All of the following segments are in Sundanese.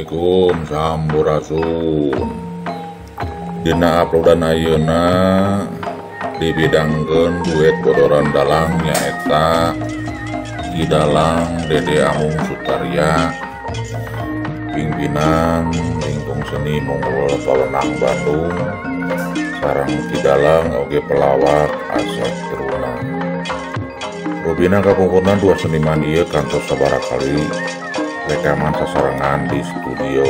Assalamualaikum sampurasun. Dina uploadan ayeuna dibidangkeun duet bodoran dalang nyaeta Ki Dalang Dede Amung Sutarya, pimpinan Lingkung Seni Mongol Pawenang Bandung, sareng Ki Dalang oge pelawak Asep Teruna. Rupina kapungkurna dua seniman ieu kantos sabaraha kali rekaman sasarengan di studio.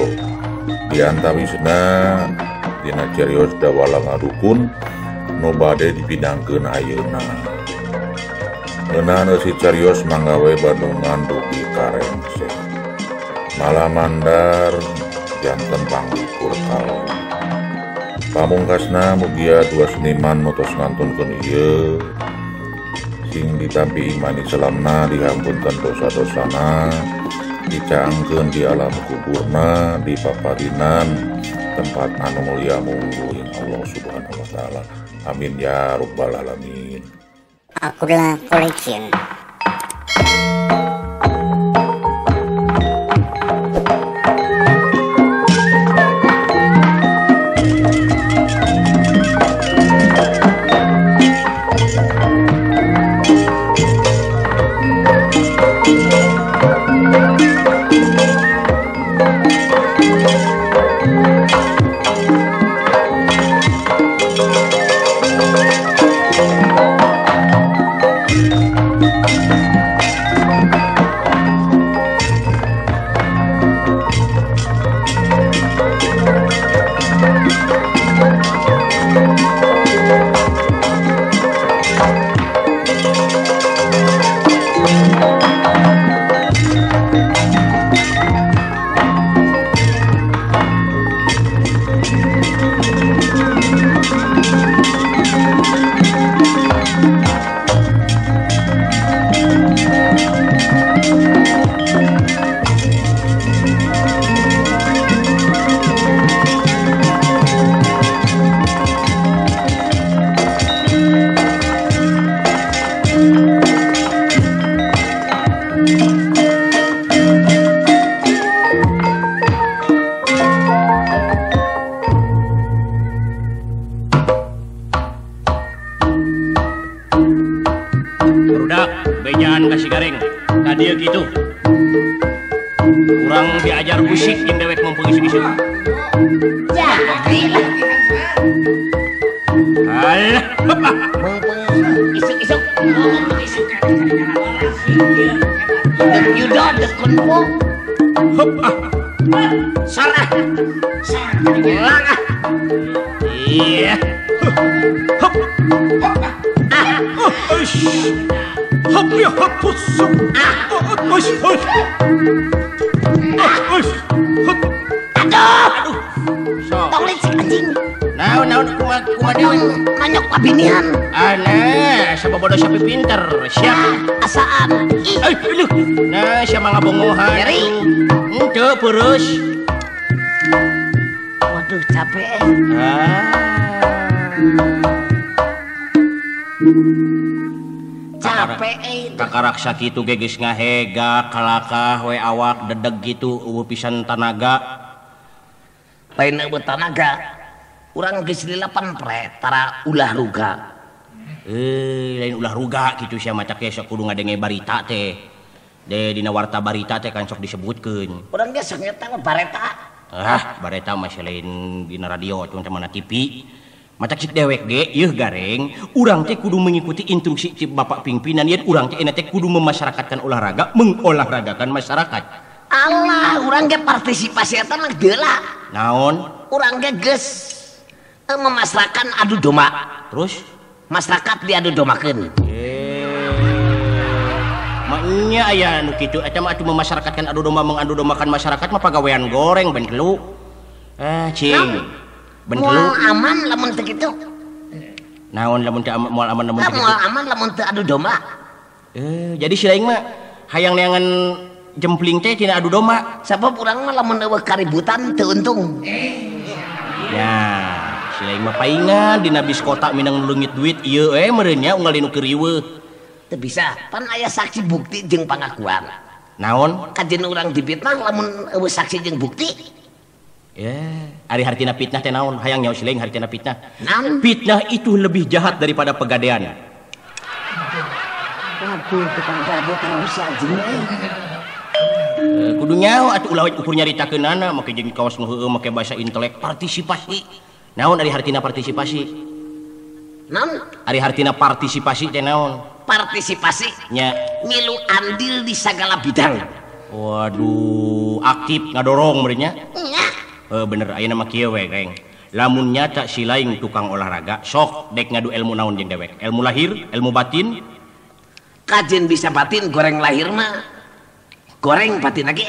Di antawisna dina carios Dawala Ngadukun nu bade dipidangkeun ayeuna. Ngeunaan eusi carios manggawe Bandungan dugi ka rengse. Malah mandar janten panglikur kali. Pamungkasna mugia dua seniman nu tos ngantunkeun ieu sing ditampi iman Islamna, dihampunten dosa-dosana, dicaangkeun di alam kuburna, di paparinan tempat anu mulia mungguing Allah Subhanahu wa taala. Amin ya rabbal alamin. Akulah Collection. Bejaan kasih gareng tadi gitu kurang diajar musik yang dewek mumpung isu-isu. Jadi alah mumpung isuk-isuk isuk yudo dekunpo hop ah salah salah iya hop hop ah hop ya hop aduh, tong licik anjing. Naon naon kumaha deui manyok pabinihan. Aneh, sabobodo sapi pinter. Siap. Asaan. Eh, aduh. Nah, sia mah ngabongohan. Nyeri. Henteu peurus. Waduh, capek. Ah. Capek kakarak sakitu ge geus ngahega kalakah we awak dedeg gitu eueuh pisan tanaga lain eueuh tanaga urang geus lilapan pre tara ulah ruga lain ulah ruga kitu sia mah cak sok kudu ngadenge barita teh de dina warta barita teh kan sok disebutkeun urang ge sok nyeta bareta ah bareta mah lain dina radio cuma mana TV. Macak cik dewek ge yeuh gareng urang teh kudu mengikuti instruksi cik bapak pimpinan yen urang teh teh kudu memasyarakatkan olahraga, mengolahragakan masyarakat. Allah, urang ge partisipasi eta mah geula. Naon? Urang ge geus memasrakan adu domba. Terus masyarakat diadu dombakeun. Maknya aya nu kitu eta mah atuh memasyarakatkan adu domba, mengadu dombakan masyarakat mah pagawean goreng ben kelu. Cing. Moal aman lamun teu kitu. Naon lamun teu moal aman lamun teu kitu? Moal aman lamun teu adu domba. Jadi si lain mah hayang neangan jempling teh tina adu domba. Sabab urang mah lamun eueuh kaributan teu untung. Ya, si lain mah paingan dina bis kota minang leungit duit ieu meureun nya unggal dinu keur riweuh. Teu bisa, pan aya saksi bukti jeung pangakuan. Naon? Kajen urang dipitnah lamun eueuh saksi jeung bukti. Ya, ari hartina fitnah teh naon? Hayang nyaho silaing hartina fitnah. Naon? Fitnah itu lebih jahat daripada pegadaian. Waduh, tukang gado terus anjing. Kudu nyaho atuh ulah ukur nyaritakeunana make jeung kaos nu heueuh make bahasa intelek partisipasi. Naon ari hartina partisipasi? Naon? Ari hartina partisipasi teh naon? Partisipasi nya ngilu andil di sagala bidang. Waduh, aktif ngadorong meureun nya. Nya. Bener ayeuna mah kieu we, Reng. Lamun nyata si laing tukang olahraga, sok dek ngadu ilmu naon jeung dewek? Ilmu lahir, ilmu batin. Kajen bisa batin goreng lahir mah. Goreng batin lagi.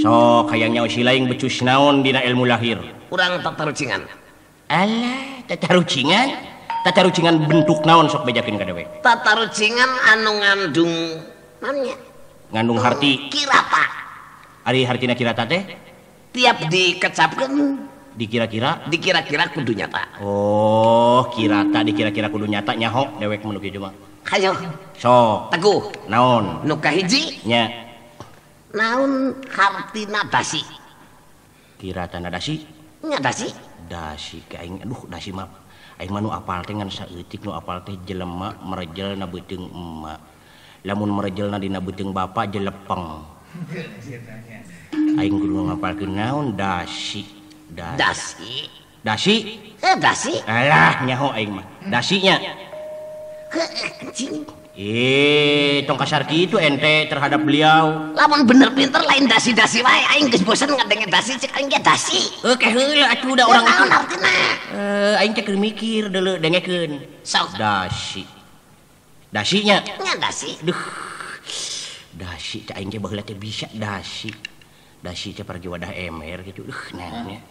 Sok hayang nyaho si laing becus naon dina ilmu lahir? Urang tatarucingan. Alah, tatarucingan? Tatarucingan bentuk naon sok bejakeun ka dewek? Tatarucingan anu ngandung naonnya? Ngandung harti. Kirata. Ari hartina kirata teh? Tiap dikecapkeun dikira-kira, dikira-kira kudu nyata. Oh, kirata dikira-kira kudu nyata nyaho dewek mun kitu mah. Hayo. Sok. Teguh. Naon? Nu kahiji? Nya. Naon hartina dasi? Kirata na dasi? Nya dasi. Dasi ka aing aduh dasi mah. Aing mah nu apal teh ngan saeutik nu apal teh jelema merejel na beuteung emak. Lamun merejelna dina beuteung bapa jelepeng. Aing kudu ngapalkeun naon dasi. Dasi. Dasi? Dasi. Alah nyaho aing mah. Dasinya. Heuh anjing. Tong kasar kitu ente terhadap beliau. Lamun bener pinter lain dasi-dasi wae aing geus bosen ngadenge dasi cek aing ge dasi. Oke heula atuh da urang naon artina? Aing teh keur mikir deuleu dengekeun. Sok. Dasi. Dasinya? Nya dasi. Duh. Dasi teh aing teh baheula teh bisa dasi. Dasi teh pergi wadah emer kitu. Duh naonnya.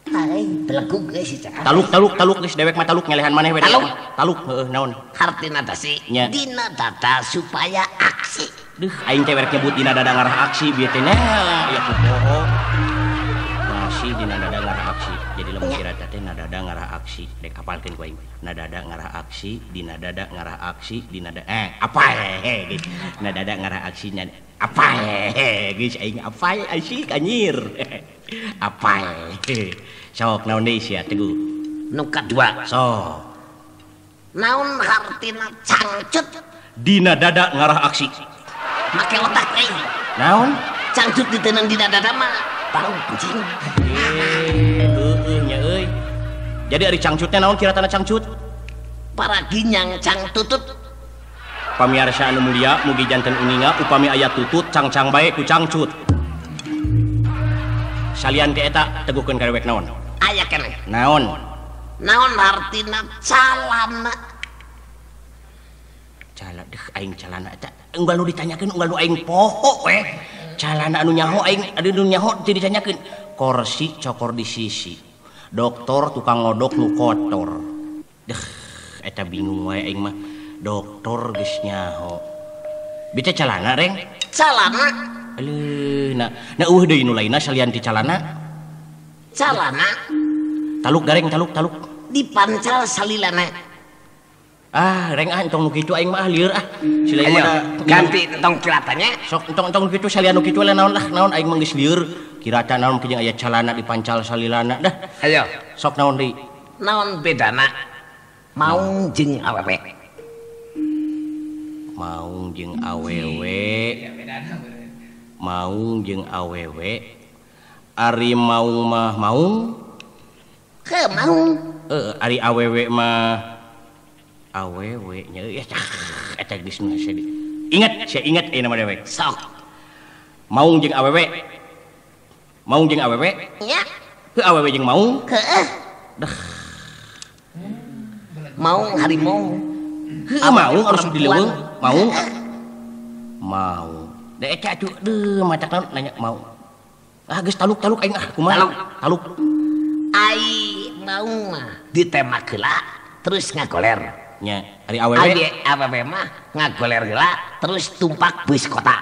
Aing belegug geus si cak. Taluk taluk taluk geus dewek mah taluk ngelehan maneh we. Taluk. Taluk heueuh naon? Hartina dasi. Nya. Dina dada supaya aksi. Duh aing teh werek nyebut dina dada ngarah aksi bieu teh nah ya ku poho. Dasi dina dada ngarah aksi. Jadi lamun kirata teh na dada ngarah aksi. Dek apalkeun ku aing. Na dada ngarah aksi, dina dada ngarah aksi, dina dada apa geus. Na dada ngarah aksi nya apa geus aing apal asik anjir. Apal. Sok naon deui sia Teguh? Nu kadua. Sok. Naon hartina cangcut? Dina dada ngarah aksi. Make otak aing. Naon? Cangcut diteunang dina dada mah bau anjing. Heueuh nya euy. Jadi ari cangcutnya naon kiratana cangcut? Para ginyang cang tutut. Pamiarsa anu mulia mugi janten uninga upami aya tutut cangcang bae ku cangcut. Salian teh eta teguhkeun ka dewek naon? Aya keneh. Naon? Naon hartina calana? Calana deuh aing calana eta unggal nu ditanyakeun unggal nu aing poho we. Calana anu nyaho aing anu nyaho teu ditanyakeun. Korsi cokor di sisi. Doktor tukang ngodok nu kotor. Deuh eta bingung wae aing mah. Doktor geus nyaho. Bieu calana reng? Calana. Aleuh, nah eueuh deui nu lainna salian ti calana. Calana. Taluk gareng taluk taluk. Dipancal salilana. Ah, reng ah entong nu kitu aing mah lieur ah. Si lain mah ganti entong kiratanya. Sok entong entong kitu salian nu kitu lah naon lah naon aing mah geus lieur. Kirata naon jeung aya calana dipancal salilana dah. Hayo. Sok naon deui? Naon bedana maung jeung awewe? Maung jeung awewe. Maung jeung awewe. Ari maung mah maung. Heuh maung. Heeh, ari awewe mah awewe nya euy eta geus nu hese. Ingat, sia ingat ieu nama dewek. Sok. Maung jeung awewe. Maung jeung awewe? Nya. Heuh awewe jeung maung? Heueuh. Deh. Maung harimau. Heuh maung harus dileuweung. Maung. Maung. Da eta atuh deuh matak naon nanya mau. Ah geus taluk-taluk aing ah kumaha? Taluk. Taluk. Ai maung mah ditemak heula terus ngagoler. Nya, ari awewe? Ari awewe mah ngagoler heula terus tumpak bus kota.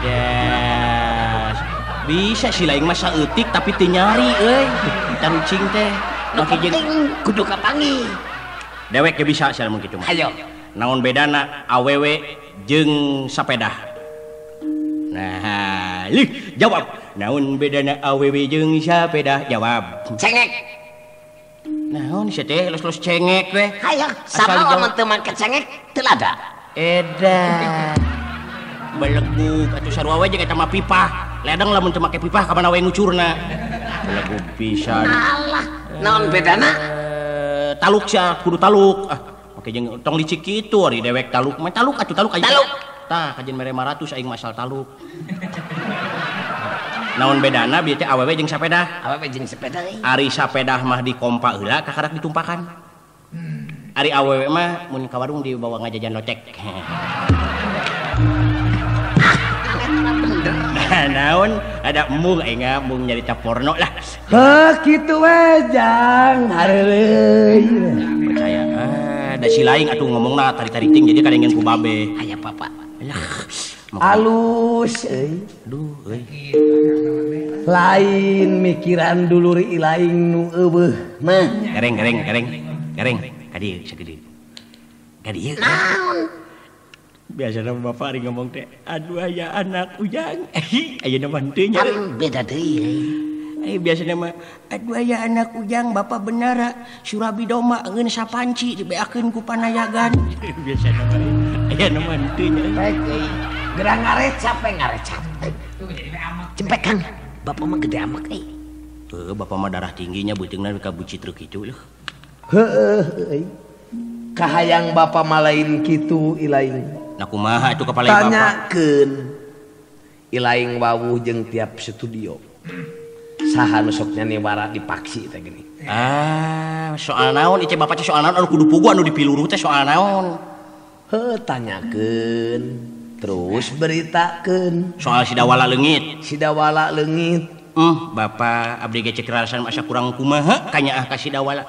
Edas. Bisa si laing mah saeutik tapi teu nyari euy. Tarucing teh. Nu penting kudu kapanggih. Dewek ge bisa sia mun kitu mah. Hayo. Naon bedana awewe jeung sapedah. Nah, lih jawab. Naon bedana awewe jeung sapedah? Jawab. Cengek. Naon sia teh los-los cengek we? Hayo, sama lamun teu make cengek teu lada. Edan. Belegug atuh sarua we jeung eta mah pipah. Ledeng lamun teu make pipah ka mana we ngucurna. Belegug pisan. Alah, naon bedana? Taluk sia kudu taluk. Ah, make jeung tong licik kitu ari dewek taluk mah taluk atuh taluk aja. Taluk. Tah kajian mere 500 aing masal taluk. Naon bedana bieu teh awewe jeung sapedah? Awewe jeung sepeda euy. Ari sapedah mah dikompa heula kakarak ditumpakan. Ari awewe mah mun ka warung dibawa ngajajan locek. Nah, naon ada embung aing embung nyarita porno lah. Heuh kitu we jang hareureuy. Percaya ah da si laing atuh ngomongna tarik-tarik ting jadi kadengen ku babe. Aya papa. Alah. Alus euy. Aduh euy. Lain mikiran dulur ilaing nu eueuh mah. Gareng gareng gareng. Gareng ka dieu sagede. Ka dieu. Naon? Biasana bapak ari ngomong teh aduh aya anak ujang. Ayeuna mah henteu nya. Kan beda deui. Biasana mah aduh aya anak ujang bapak benar surabi domba ngeun sapanci dibeakeun ku panayagan. Biasana mah ayeuna mah henteu nya. Baik euy. Gerang ngarecap we ngarecap. Cempek Kang, bapak mah gede amak euy. Heuh, bapak mah darah tingginya beuteungna ka bucitreuk kitu leuh. Heueuh euy. Kahayang bapak mah lain kitu ilaing. Nah kumaha atuh kapalai bapak? Tanyakeun ilaing wawuh jeung tiap studio. Saha nu sok nyaniwara dipaksi teh geuning. Ah, soal naon ieu bapak teh soal naon anu kudu pugu anu dipiluruh teh soal naon? Heuh, tanyakeun. Terus beritakeun soal sidawala leungit. Sidawala leungit. Bapak abdi ge cek rarasan asa kurang kumaha kanyaah ka sidawala.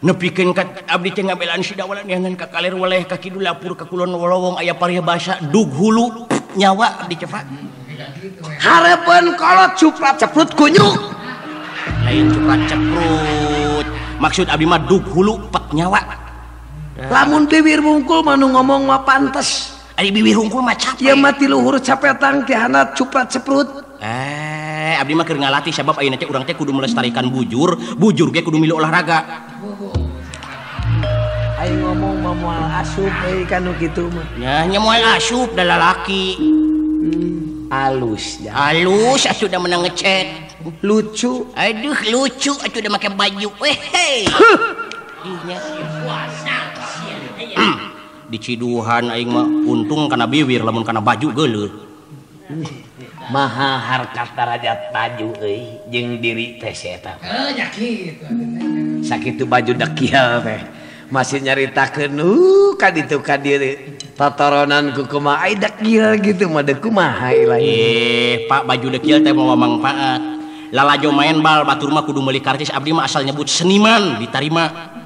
Nepikeun ka abdi teh ngabelaan sidawala neangan ka kaler weleh ka kidul lapur ka kulon wolowong aya paribasa dug hulu nyawa abdi teh Pak. Hareupeun kolot cuprat ceprut kunyuk. Lain cuprat ceprut. Maksud abdi mah dug hulu pet nyawa. Lamun bibir bungkul mah nu ngomong mah pantes. Ari bibir hungkul mah capek. Ieu mah ti luhur capetang ti handap cuprat ceprut. Abdi mah keur ngalatih sabab ayeuna teh urang teh kudu melestarikan bujur, bujur ge kudu milu olahraga. Aing ngomong mah moal asup euy ka nu kitu mah. Nya nya moal asup da lalaki. Alus ya. Alus atuh da menang ngecet. Lucu. Aduh lucu atuh da make baju. Weh. Ih nya puasa. Diciduhan aing mah untung kana biwir lamun kana baju geuleuh. Maha harkat darajat baju euy jeung diri teh si eta. Heuh nya kitu Sakitu baju dekiel teh. Masih nyaritakeun ka ditu ka dieu totoronan ku kumaha ai dekiel gitu mah deuk kumaha ilahi. Pak baju dekiel teh mawa mangfaat. Lalajo main bal batur mah kudu meuli karcis abdi mah asal nyebut seniman ditarima.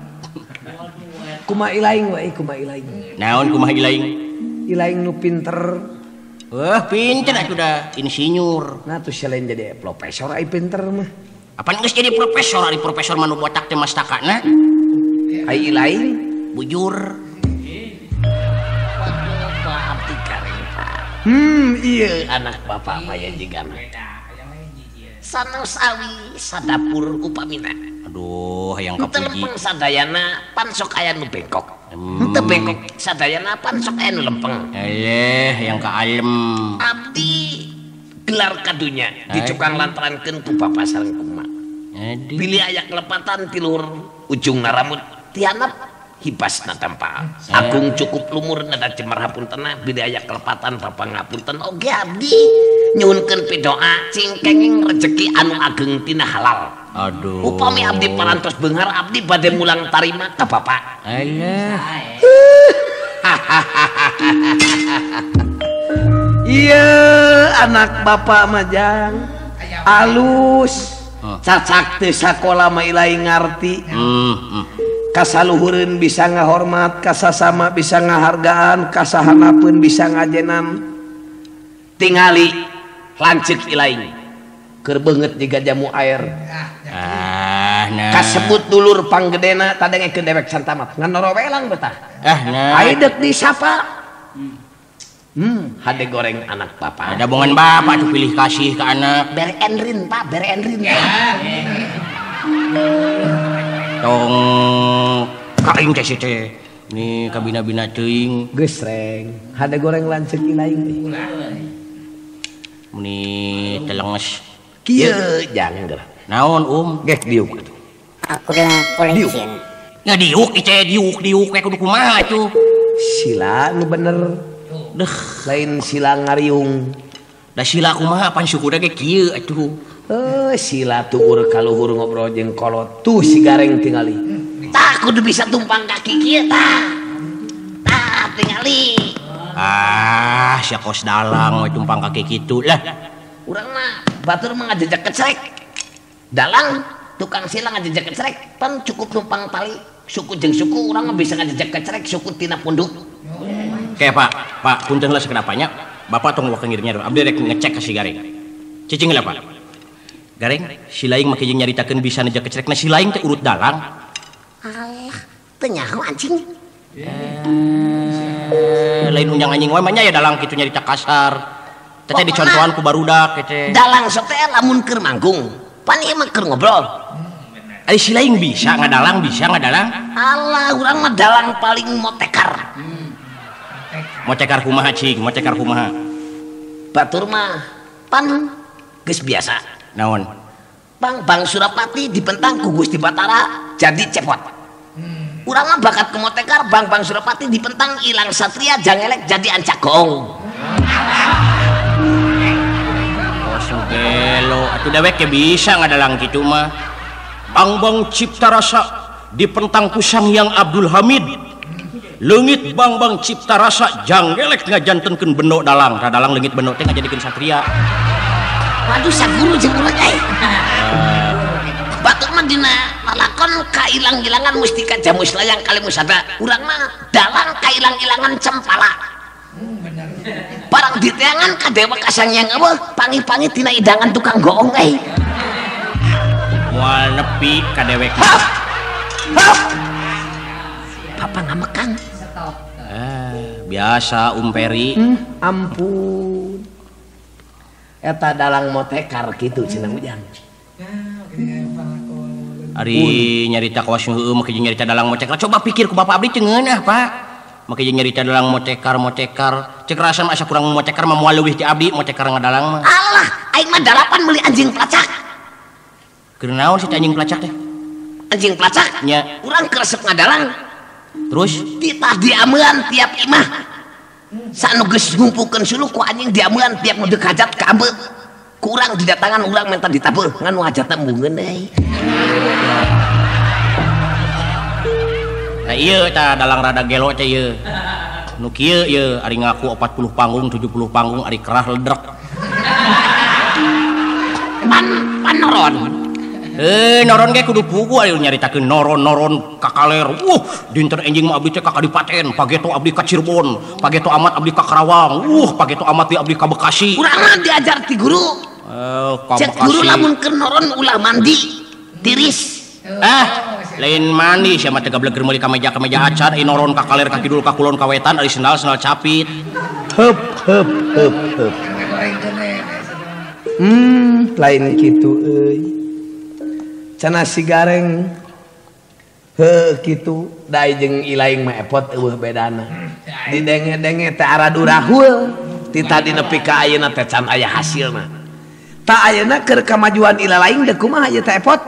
Kumaha ilaing we kumaha ilaing. Naon kumaha ilaing? Ilaing nu pinter. Wah, pinter atuh da insinyur. Nah tuh selain jadi profesor ai pinter mah. Apaan geus jadi profesor ari profesor mah nu botak teh mastakana? Ai ilaing bujur. Iya anak bapak mah ya jiga mah. Sanes awi sadapur upamina. Aduh, hayang kapuji. Lempeng sadayana pan sok aya nu bengkok. Henteu bengkok sadayana pan sok aya nu lempeng. Eleh, hayang ka alem. Abdi gelar kadunya dicukang lantarankeun ku bapa sareng kumaha. Bilih aya kelepatan ti luhur ujung rambut tianap hibasna tampa. Agung cukup lumur nada cemar hapuntena bilih aya kelepatan bapa ngapunten oge abdi nyuhunkeun pidoa cing kenging rejeki anu ageng tina halal. Aduh. Upami abdi parantos beunghar abdi bade mulang tarima ka bapa. Alah. Iya anak bapak mah jang alus. Cacak teu sakola mah ilahi ngarti. Kasaluhureun bisa ngahormat, kasasama bisa ngahargaan, kasahanapeun bisa ngajenan. Tingali lanceuk ilaing keur beungeut jiga jamu air. Ah, nah. Kasebut dulur panggedena tadengekeun dewek santamat. Ngan norowelang betah. Ah, nah. Ai deuk disapa. Hade goreng anak bapak. Ada bongan bapak tuh pilih kasih ke anak. Bere Enrin Pak, bere Enrin. Tong kaing teh si teh. Ini kabina-bina teuing. Geus reng. Hade goreng lanceuk ilaing teh. Meni telenges. Kieu jangan geura. Naon um? Gek diuk atuh. Aku boleh izin. Nya diuk ieu diuk diuk kayak kudu kumaha atuh. Sila nu bener. Deh, lain sila ngariung. Da sila kumaha pan sukuna ge kieu atuh. Sila tuur kaluhur ngobrol jeung kolot tuh si Gareng tingali. Tah kudu bisa tumpang kaki kieu tah. Tah tingali. Ah, sia kos dalang we tumpang kaki kitu lah. Urang mah batur mah ngajejak kecrek. Dalang tukang sila ngajejak kecrek, pan cukup tumpang tali suku jeung suku urang mah bisa ngajejak kecrek suku tina punduk. Kayak Pak, Pak punten lah sekedapanya. Bapak tong wakang ngirnya abdi rek ngecek ka si Gareng. Cicing lah Pak. Gareng, si laing make jeung nyaritakeun bisa nejak kecrekna si laing teh urut dalang. Alah, teu nyaho anjing. Lain unjang anjing wae mah nya ya dalang kitu nyarita kasar. Teh dicontohan ku barudak teh. Dalang sok teh lamun keur manggung, pan ieu mah keur ngobrol. Ari si laing bisa ngadalang, bisa ngadalang. Alah, urang mah dalang paling motekar. Motekar kumaha cing, motekar kumaha. Batur mah pan geus biasa. Naon? Bang Bang Surapati dipentang ku Gusti Batara jadi cepot. Urang mah bakat ku motekar Bang Bang Surapati dipentang ilang satria jangelek jadi ancak gong. Oh sugelo, atuh dewek ge bisa ngadalang kitu mah. Bang Bang Cipta Rasa dipentang ku Sang Hyang Abdul Hamid. Leungit Bang Bang Cipta Rasa janggelek ngajantenkeun bendo dalang. Tah dalang leungit bendo teh ngajadikeun satria. Waduh saguru jeung urang euy. Batur mah dina lalakon kailang-ilangan mustika jamus layang kalimusada. Urang mah dalang kailang-ilangan cempala. Barang diteangan ka dewa ka Sang Hyang eueuh pangi-pangi tina idangan tukang goong euy. Moal nepi ka dewek. Papa ngamekang. Biasa Peri. Ampun. Eta dalang motekar kitu cenah Ujang. Ari nyarita kawas heueuh make jeung nyarita dalang motekar. Coba pikir ku bapak abdi teu ngeunah, Pak. Make jeung nyarita dalang motekar motekar. Cek rasa mah asa kurang motekar mah moal leuwih ti abdi motekar ngadalang mah. Alah, aing mah dalapan meuli anjing pelacak. Keur naon si anjing pelacak teh? Anjing pelacak? Nya. Urang keresep ngadalang. Terus titah diamean tiap imah. Sanu geus ngumpukeun suluh ku anjing diamean tiap nu deuk hajat ka ambe. Kurang didatangan urang minta ditabeuh ngan nu hajatna embungeun deui. Nah ieu tah dalang rada gelo teh ieu. Nu kieu ieu ari ngaku 40 panggung 70 panggung ari kerah ledrek. Pan panoron. Noron ge kudu pugu ari nyaritakeun noron-noron ka kaler. Dinten enjing mah abdi teh ka Kadipaten, pageto abdi ka Cirebon, pageto amat abdi ka Karawang. Pageto amat di abdi ka Bekasi. Urang mah diajar ti guru. Ka Cek Bekasi. Guru lamun keur noron ulah mandi, tiris. Lain mandi sia mah teh gableg meuli ka meja-ka meja acan, ai noron ka kaler ka kidul ka kulon ka wetan ari sendal-sendal capit. Heup heup heup heup. Lain kitu euy. Cenah si Gareng heuh kitu da jeung ilaing mah epot eueuh bedana. Didenge-denge teh aradurahul ti tadi nepi ka ayeuna teh can aya hasilna. Tah ayeuna keur kamajuan ilalaing deuk kumaha ieu teh epot?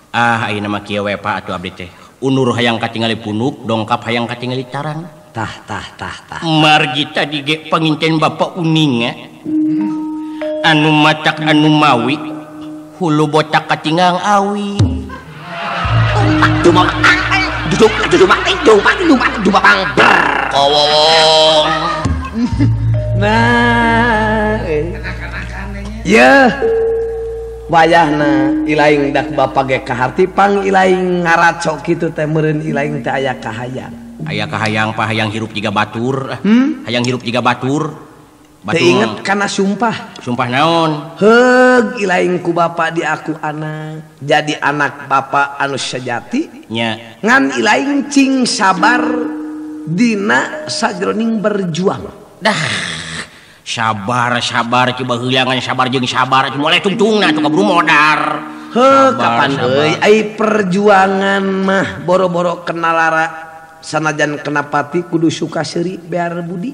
Ah, ayeuna mah kieu we Pak atuh abdi teh. Unur hayang katingali punuk, dongkap hayang katingali tarang. Tah tah tah tah. Margi tadi ge panginten Bapak uninga. Anu matak anu mawi hulu botak katinggang awi. Kowowong. Nah, ya wayahna ilaing dak bapak ge kaharti pang ilaing ngaracok kitu teh meureun ilaing teh aya kahayang. Aya kahayang pa hayang hirup jiga batur. Hayang hirup jiga batur. Teu inget kana sumpah. Sumpah naon? Heug ilaing ku bapa di aku anak. Jadi anak bapa anu sejati. Nya. Ngan ilaing cing sabar dina sajroning berjuang. Dah sabar sabar coba heulangan sabar jeung sabar mulai tungtungna atuh kaburu modar. Heuh kapan euy ai perjuangan mah boro-boro kenalara sanajan kena pati kudu suka seuri bear budi.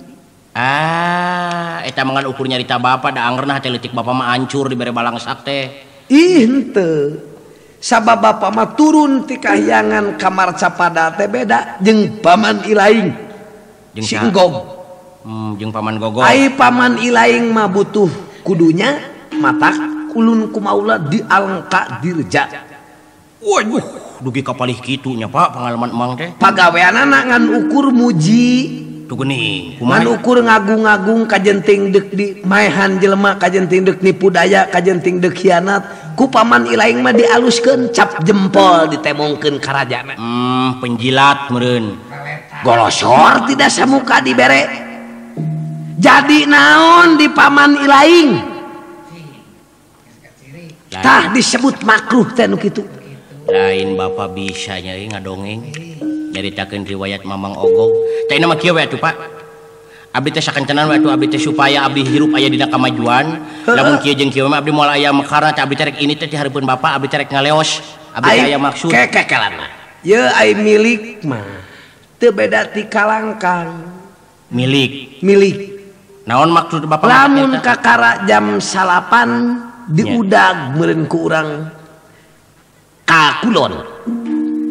Ah eta mah ngan ukur nyarita bapak da angerna hate leutik bapak mah hancur dibere balangsak teh. Ih henteu. Sabab bapak mah turun ti kahyangan ka Marcapada teh beda jeung paman Ilaing. Jeung si Enggog. Jeung paman Gogog. Ai paman Ilaing mah butuh kudunya matak ulun kumaula di alengka dirja. Waduh, dugi kapalih kitu nya Pak pengalaman emang teh. Pagaweanana ngan ukur muji. Tuh geuning, kumaha? Ngan ukur ngagung-ngagung kajenting deuk di maehan jelema, kajenting deuk nipu daya, kajenting deuk hianat. Ku paman Ilaing mah dialuskeun cap jempol ditemongkeun ka rajana. Penjilat meureun. Golosor tidak samuka dibere. Jadi naon di paman Ilaing? Tah disebut makruh teh nu kitu. Lain bapak bisa nyai ngadongeng nyaritakeun riwayat Mamang Ogog. Teh mah kieu we atuh Pak. Abdi teh sakencenan we atuh abdi teh supaya abdi hirup aya dina kamajuan. Lamun kieu jeung kieu mah abdi moal aya mekarna teh abdi teh rek ini teh di hareupeun bapak abdi teh rek ngaleos. Abdi teh aya maksud. Kekekelana. Ye ai milik mah teu beda ti kalangkang. Milik. Milik. Naon maksud bapak? Lamun kakara jam 9 diudag meureun ku urang ka kulon.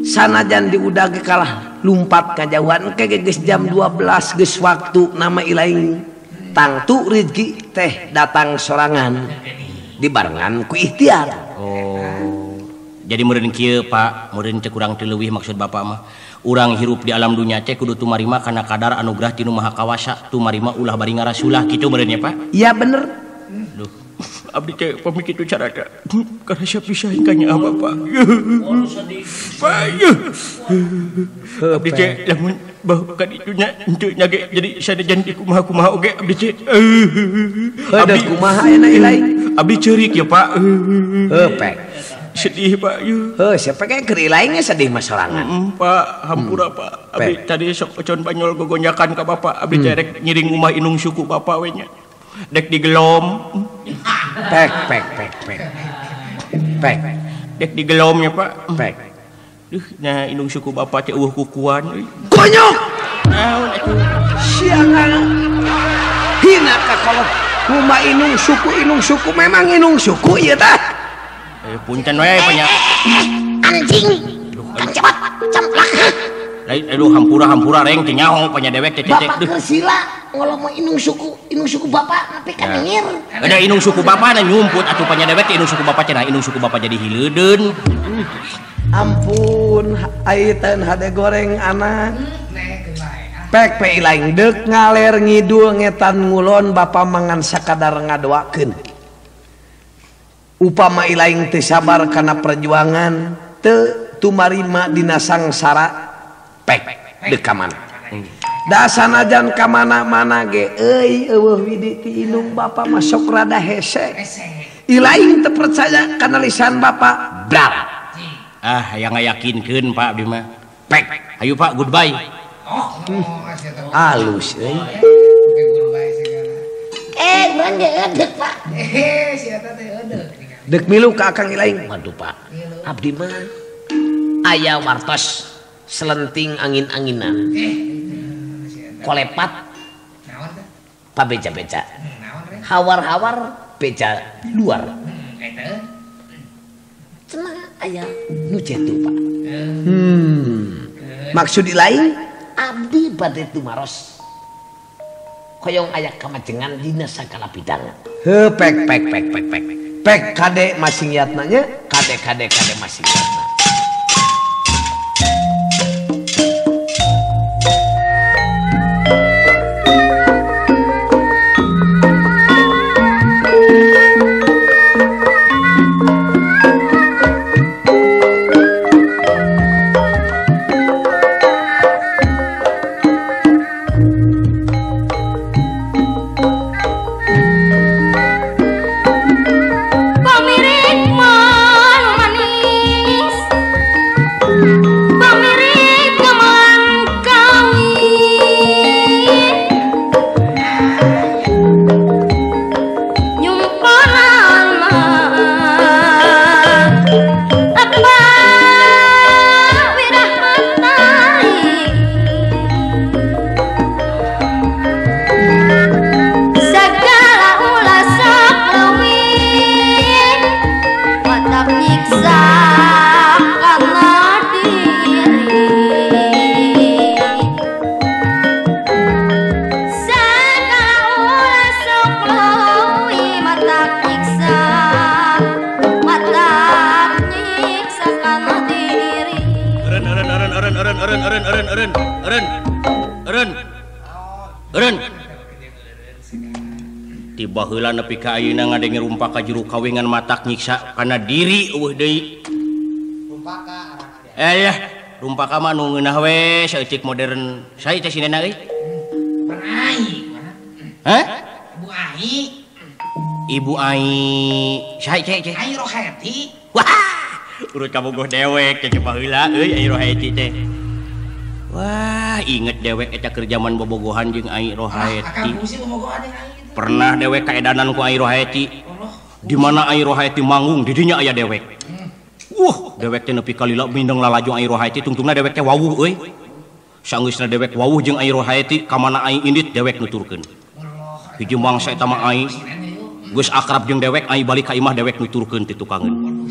Sanajan diudag kalah lumpat kajauhan ke geus jam 12 geus waktu nama Ilaing tangtu rezeki teh datang sorangan dibarengan ku ikhtiar. Oh. Jadi meureun kieu Pak, meureun teh kurang teu leuwih maksud bapak mah. Urang hirup di alam dunya teh kudu tumarima kana kadar anugerah ti Nu Maha Kawasa, tumarima ulah bari ngarasulah kitu meureun nya Pak? Iya bener. Duh. Abdi teh pamit kitu carana. Karena siap pisan ka nya Bapak. Pak. Abdi teh lamun bahkan itu nya henteu nya ge jadi sanajan di kumaha-kumaha oge abdi teh. Abdi kumaha ayeuna Ilaing? Abdi ceurik ya Pak. Heuh pek. Sedih Pak yeuh. Heuh siapa ge keur Ilaing sedih mah sorangan. Pak, hampura Pak. Abdi tadi sok ocon banyol gogonjakan ka Bapak. Abdi teh rek ngiring umah inung suku Bapak we nya. Dek digelom. Pek pek pek pek. Pek. Dek digelom ya Pak. Pek. Duh, nya inung suku Bapak teh eueuh kukuan euy. Konyok. Naon atuh? Siangan. Hina ka kolot. Kumaha inung suku memang inung suku ieu tah. Punten we banyak. Anjing. Cepat camplak. Lain aduh hampura-hampura reng teh nyaho panya dewek teh teh. Bapak keur sila ngolomo inung suku bapak nepi ka nyengir. Ada inung suku bapak na nyumput atuh panya dewek teh inung suku bapak cenah inung suku bapak jadi hileudeun. Ampun ai teu hade goreng anak. Pek pe Ilaing deuk ngaler ngidul ngetan ngulon bapak mangan sakadar ngadoakeun. Upama Ilaing teu sabar kana perjuangan teu tumarima dina sangsara pek deuk ka mana. Da sanajan ka mana-mana ge euy eueuh widi ti indung bapa mah sok rada hese. Ilaing teu percaya kana lisan bapa bral. Ah hayang ngayakinkeun Pak abdi mah. Pek. Hayu Pak goodbye. Alus euy. Urang ge eudek Pak. Si eta teh eudek. Deuk milu ka Akang Ilaing. Waduh Pak. Abdi mah aya wartos selenting angin-anginan. Kolepat pabeja-beja. Hawar-hawar beja luar. Cenah aya nu jetu Pak. Maksud Ilaing abdi bade tumaros. Hoyong aya kamajengan dina sagala bidang. Heuh pek pek pek pek pek. Pek kade masing yatna nya, kade kade kade masing yatna. Pemirik manis. Eureun eureun eureun eureun eureun eureun eureun eureun. Tiba heula nepi ka ayeuna ngadenge rumpaka juru kawingan matak nyiksa kana diri eueuh deui. Rumpaka arang ada. Eh rumpaka mah nu ngeunah we saeutik modern. Sae teh sinena euy? Ai. Hah? Ibu Ai. Ibu Ai. Sae cek cek. Ai Roheti. Wah. Urut kabogoh dewek teh baheula euy Ai Roheti teh. Wah, inget dewek eta keur jaman bobogohan jeung Ai Roheti. Pernah dewek kaedanan ku Ai Roheti. Di mana Ai Roheti manggung di dinya aya dewek. Wah, dewek teh nepi ka lila mindeng lalajo Ai Roheti tungtungna dewek teh wawuh euy. Sanggeusna dewek wawuh jeung Ai Roheti ka mana ai indit dewek nuturkeun. Hiji mangsa eta mah ai geus akrab jeung dewek ai balik ka imah dewek nuturkeun ti tukangeun.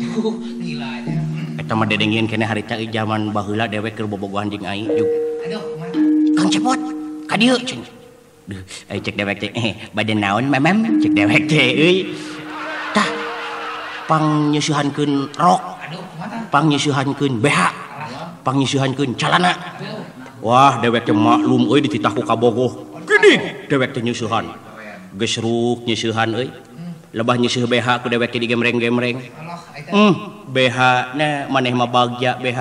Eta mah dedengieun keneh harita euy jaman baheula dewek keur bobogohan jeung ai. Aduh, kumaha? Kang Cepot, ka dieu cenah. Duh, ai cek dewek teh, bade naon mamam? Cek dewek teh euy. Tah, pangnyeuseuhankeun rok. Aduh, kumaha? Pangnyeuseuhankeun BH. Pangnyeuseuhankeun calana. Wah, dewek teh maklum euy dititah ku kabogoh. Gini, dewek teh nyeusuhan. Geus ruk nyeusuhan euy. Lebah nyeusuh BH ku dewek teh digemreng-gemreng. BH na maneh mah bagja BH.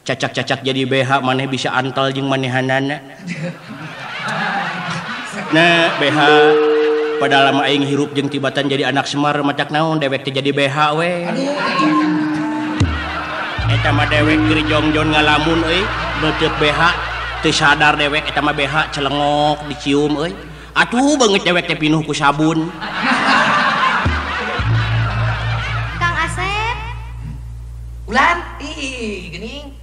Cacak-cacak jadi BH maneh bisa antal jeung manehanana. Nah, BH pada lama aing hirup jeung tibatan jadi anak Semar macak naon dewek teh jadi BH we. Eta mah dewek keur jongjon ngalamun euy, beuteuk BH teu sadar dewek eta mah BH celengok dicium euy. Atuh beungeut dewek teh pinuh ku sabun. Kang Asep. Ulan, ih geuning.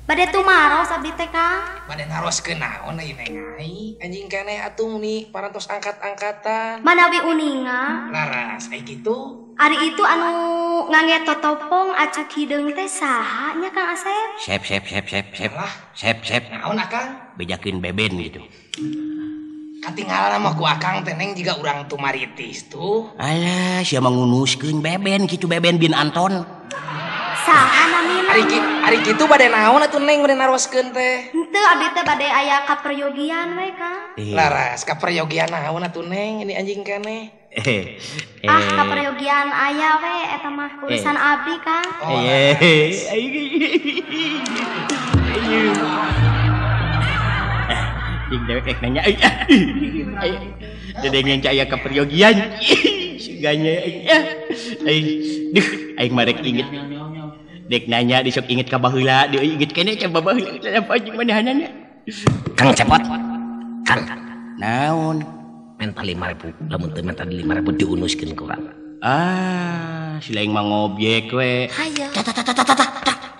Bade tumaros abdi teh Kang. Bade naroskeun naon ieu neng ai? Anjing keneh atuh ni parantos angkat-angkatan. Manawi uninga. Laras ai kitu. Ari itu anu ngangge totopong acuk hideung teh saha nya Kang Asep? Sep sep sep sep sep. Sep sep. Naon Akang? Bejakeun beben gitu. Katinggalan mah ku Akang teh neng jiga urang tumaritis tuh. Alah, sia mangunuskeun beben kitu beben bin Anton. Saha namina? Ari kitu bade naon atuh neng bade naroskeun teh? Henteu abdi teh bade aya kaperyogian we Kang. Laras kaperyogian naon atuh neng ini anjing keneh. Ah kaperyogian aya we eta mah urusan abdi Kang. Jeung dewek rek nanya euy. Dedengen cai aya kaperyogian. Suganya euy. Duh, aing mah rek inget. Dek nanya disok inget ka baheula, deui inget keneh ka baheula apa jeung manehanana. Kang Cepot. Kang. Naon? Menta 5.000, lamun teu menta 5.000 diunuskeun ku urang. Ah, si laing mah ngobyek we. Hayo. Tah tah tah tah tah.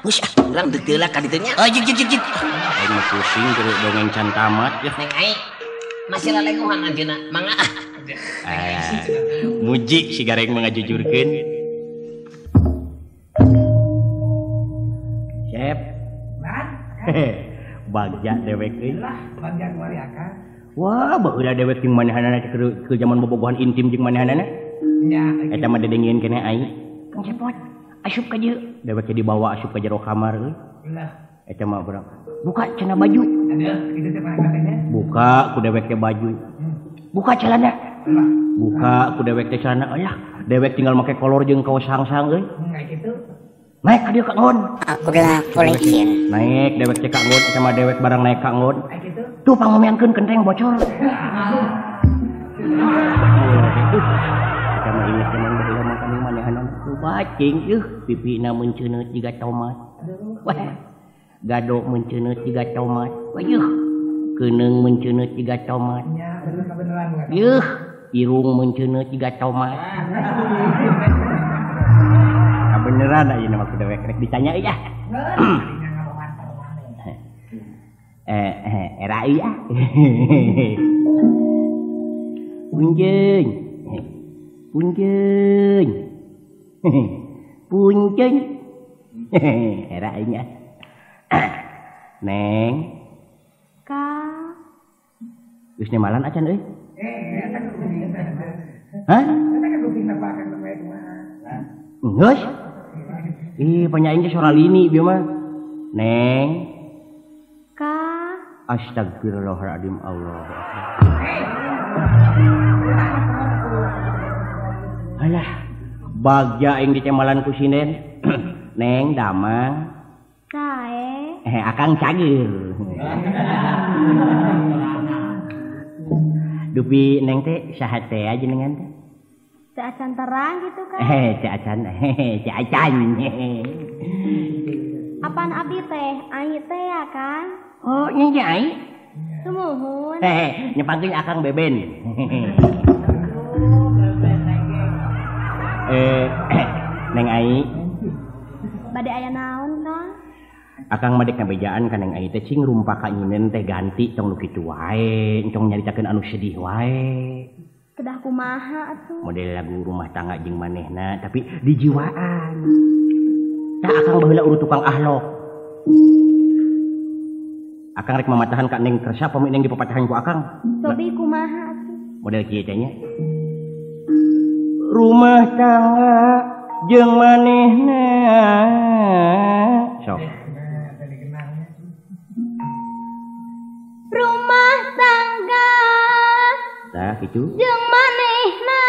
Geus ah, urang deuk teu lah ka ditu nya. Oh, jig jig jig. Aing mah pusing keur dongeng can tamat ya. Neng ai. Masih lalengohan anjeunna, mangga ah. Muji si Gareng mah ngajujurkeun. Sep. Bagja dewek euy. Lah, bagja kuari Akang. Wah, baheula dewek jeung manehanana keur jaman bobogohan intim jeung manehanana. Nya, eta mah dedengieun keneh aing. Kang Cepot, asup ka dieu. Dewek teh dibawa asup ka jero kamar euy. Lah, eta mah berapa? Buka cenah baju. Aduh, kitu teh bahasana. Buka ku dewek teh baju. Buka celana. Buka ku dewek teh celana. Alah, dewek tinggal make kolor jeung kaos sangsang euy. Kayak kitu. Naik ka dieu ka nggon. Aku adalah polisi. Naik dewek teh ka nggon sama dewek barang naik ka nggon. Tuh pangomeankeun kenteng bocor. Eta mah inget zaman baheula mah kami manehanana tuh bacing euh pipina meunceuneuh jiga tomat. Wah. Gado meunceuneuh jiga tomat. Wah yeuh. Keuneung meunceuneuh jiga tomat. Nya, bener kabeneran. Yeuh, irung meunceuneuh jiga tomat. Beneran aja nama ku dewek rek ditanya euy ah. Era euy ah. Punjeun. Punjeun. Punjeun. Era aing ah. Neng. Kang. Geus nemalan acan euy? Eta kuping. Hah? Eta kuping apa Akang teh kumaha? Geus. Ih, penyaing teh sora lini bieu mah. Neng. Ka. Astagfirullahaladzim Allah. Alah, bagja aing dicemalan ku sinden. Neng damang. Sae. Akang cageur. Dupi neng teh saha teh jenengan teh? Teu acan terang gitu kan? Teu acan, teu acan. Apaan abdi teh? Ai teh ya kan? Oh, nya ai. Sumuhun. Nyepangkeun akang Beben. Neng Ai. Bade aya naon Kang? Akang mah dek ngabejaan ka Neng Ai teh cing rumpaka nyinen teh ganti tong nu kitu wae, tong nyaritakeun anu sedih wae. Kedah kumaha atuh? Model lagu rumah tangga jeung manehna tapi dijiwaan. Tah akang baheula urut tukang ahlok. Akang rek mamatahan ka Neng kersa pami Neng dipapatahan ku akang. Sobi kumaha atuh? Model kieu teh nya. Rumah tangga jeung manehna. Sok. Rumah tangga tah kitu jeung manehna.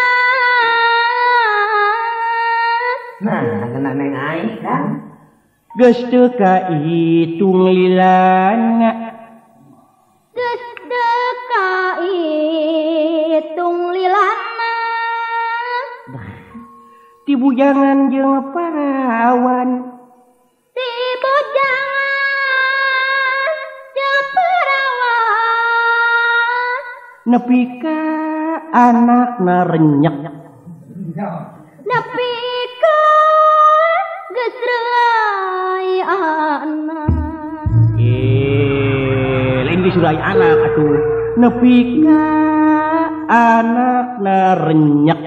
Nah, kena Neng Ai kan. Geus teu kahitung lilana. Geus teu kahitung lilana. Ti bujangan jeung parawan. Ti bujangan jeung parawan. Nepi ka anakna renyek. Nepi ka geus reuy anak. Lain geus reuy anak atuh. Nepi ka anakna renyek.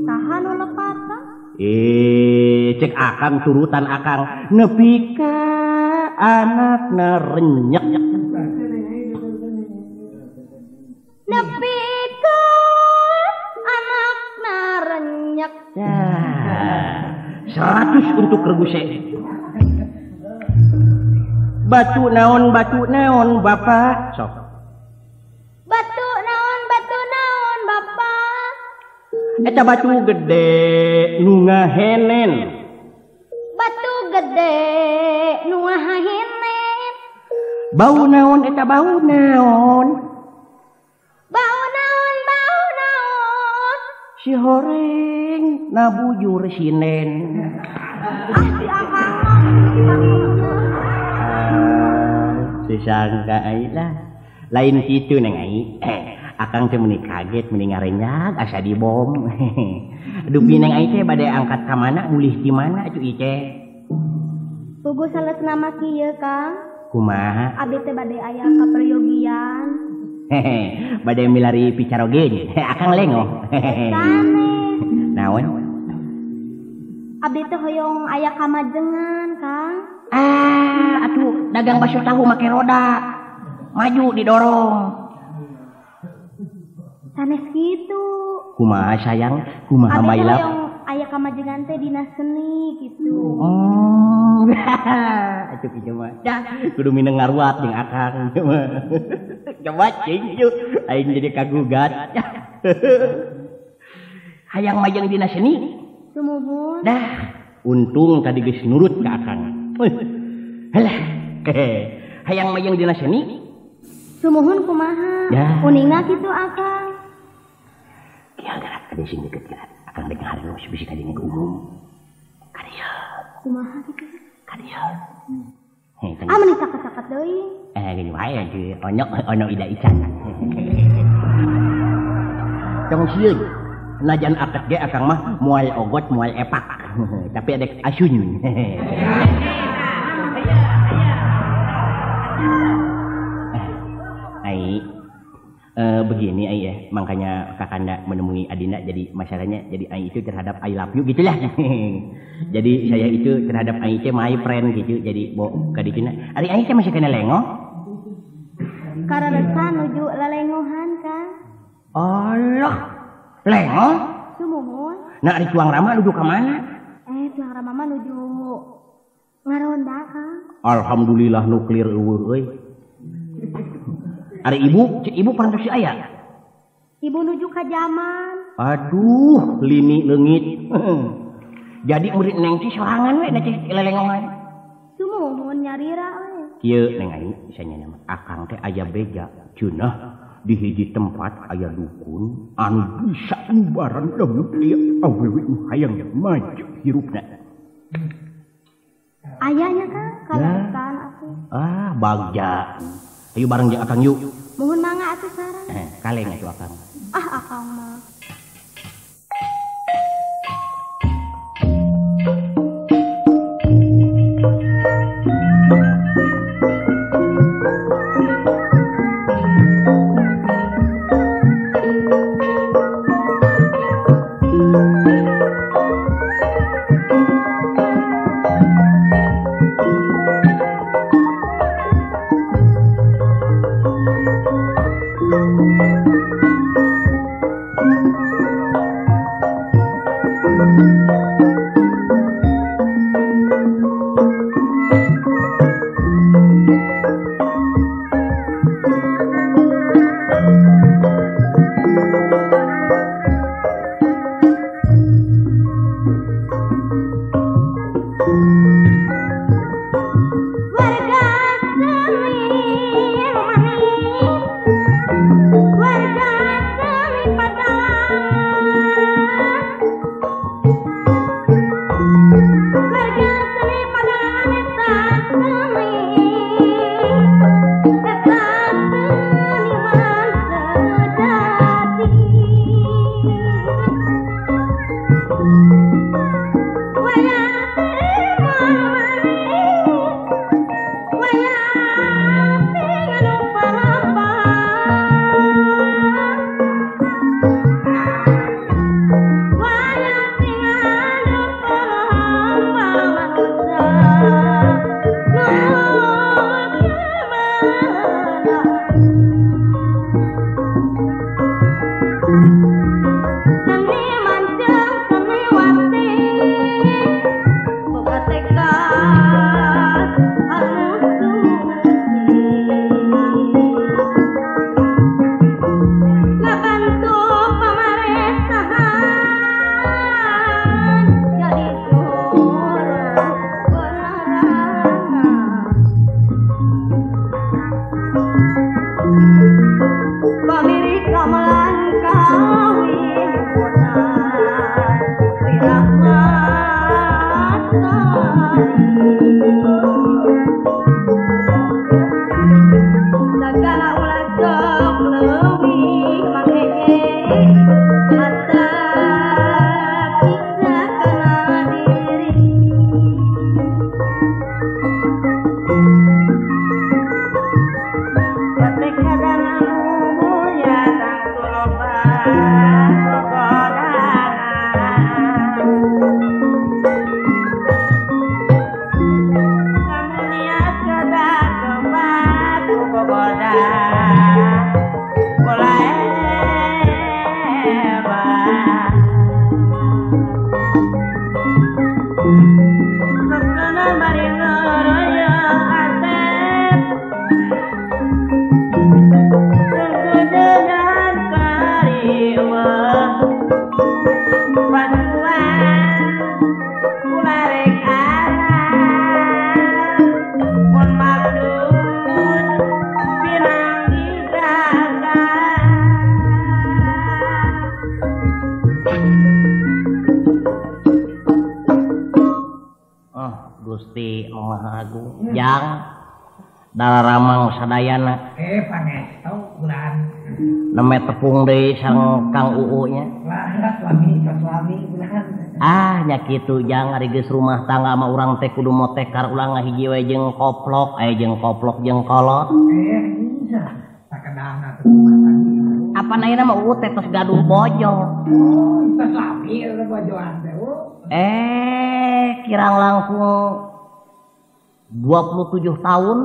Saha nu lepatan? Cek akang turutan akang. Nepi ka anakna renyek. Nepi ka anakna renyek. Ya, 100 untuk rebuse. Batu naon bapak? Sok. Batu naon bapak? Eta batu gede nu ngahenen. Batu gede nu ngahenen. Bau naon eta bau naon? Bau naon bau naon? Si horeng nabujur sinen. Ah si akang. Susangka ai lah. Lain kitu Neng Ai. Akang teh meuni kaget meuni ngarenyak asa dibom. Dupi Neng Ai teh bade angkat ka mana mulih di mana atuh ieu teh? Puguh saleusna mah kieu Kang. Kumaha? Abdi teh bade aya kaperyogian. Bade milari picaroge. Akang lengoh. Sanes. Naon? Abdi teh hoyong aya kamajengan Kang. Ah, atuh dagang bakso tahu make roda. Maju didorong. Sanes kitu. Kumaha sayang? Kumaha mailap? Abdi hoyong aya kamajengan teh dina seni kitu. Oh. Atuh kitu mah. Dah, kudu mineng ngaruat jeung akang. Coba cing yuk, aing jadi kagugat. Hayang majeng dina seni? Sumuhun. Dah, untung tadi geus nurut ka akang. Halah. Hayang majeng dina seni? Sumuhun kumaha? Uninga kitu akang. Kieu gerak ka sing deket gerak. Akang dek ngahalus bisi ka dina umum. Ka dieu. Kumaha kitu? Ka dieu. Ah meuni saket-saket deui. Gini wae atuh onyok ono ida ican. Tong sieun. Najan aket ge akang mah moal ogot moal epak. Tapi ada asun. Ai, begini Ai ya, makanya Kakanda menemui Adinda jadi masalahnya jadi Ai itu terhadap I love you gitulah. Jadi saya itu terhadap Ai teh my friend gitu. Jadi bo kadituna. Ari Ai teh masih kena lengoh? Kararesa nuju lelengohan Kang. Allah, lengoh? Sumuhun. Nah ari tuang rama nuju ka mana? Tuang rama mah nuju Ngaronda Kang. Alhamdulillah nuklir eueuh euy. Ari ibu, cek ibu parantos si aya. Ibu nuju ka jaman. Aduh, lini leungit. Jadi murid neng teh sorangan we na teh lelengongan. Sumuhun nyarira we. Kieu neng ai sanyana mah akang teh aya beja cenah di hiji tempat aya dukun anu bisa ngubaran lamun aya awewe nu hayang maju hirupna. Ayahnya Kang, kaleresan atuh. Ah, bagja. Ayo bareng jeung akang yuk. Muhun mangga atuh sareng. Kaleng atuh akang. Ah, akang mah. Gusti Maha Agung jang dalaramang sadayana pangestu ulan neme tepung deui sareng Kang Uu nya lah suami ulan ah nya kitu jang ari geus rumah tangga mah urang teh kudu motekar ulah ngahiji we jeung koplok aya jeung koplok jeung kolot sakedahna teh rumah tangga apan ayeuna mah Uu teh tos gaduh bojo tos lami eta bojoan teh kirang langkung 27 tahun.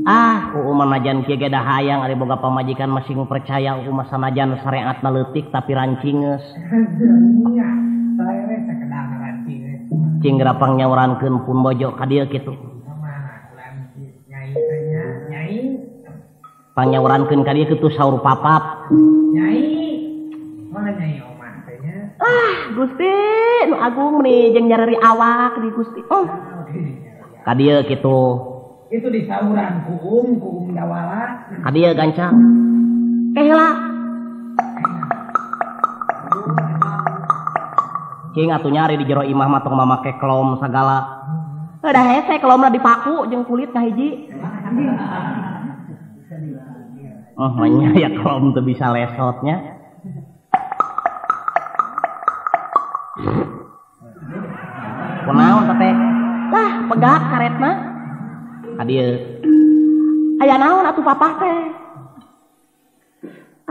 Ah, uu mah najan kieu ge da hayang ari boga pamajikan masing percaya uu mah sanajan sareatna leutik tapi rancingeus. Cing gerapang nyaurankeun pun bojo ka dieu kitu. Pangnyaurankeun ka dieu kitu saur papap. Nyai. Mana nyai omah teh nya? Ah, Gusti nu agung nih jeung nyareri awak di Gusti. Oh. Ka dieu kitu. Itu disauran ku um dawala. Ka dieu gancang. Teh heula. Cing atuh nyari di jero imah mah tong mamake kelom sagala. Heuh da hese kelomna dipaku jeung kulit kahiji. Oh, manya ya kelom teu bisa lesotnya. Kunaon teh? Lah, pegat karetna. Ka dieu. Aya naon atuh papah teh?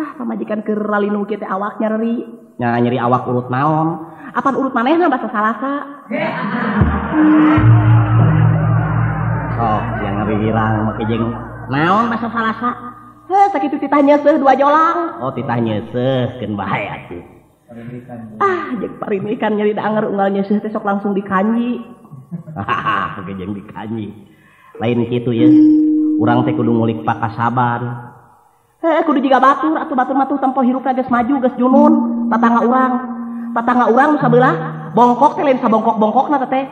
Ah, pamajikan keur ralinu kieu teh awak nyeri. Nya nyeri awak urut naon? Apan urut manehna basa salasa. Sok yang ngawirang make jeung naon basa salasa? Heuh, sakitu titah nyeuseuh dua jolang. Oh, titah nyeuseuh keun bae atuh. Ah, jeung parinikan nyeri da anger unggal nyeuseuh teh sok langsung dikanji. Hahaha, oke jeung dikanji. Lain kitu ye. Urang teh kudu ngulik pakasaban. Heuh, kudu jiga batur atuh batur mah tuh tempo hirupna geus maju geus junun tatangga urang. Tatangga urang nu sabelah bongkok teh lain sabongkok-bongkokna teh.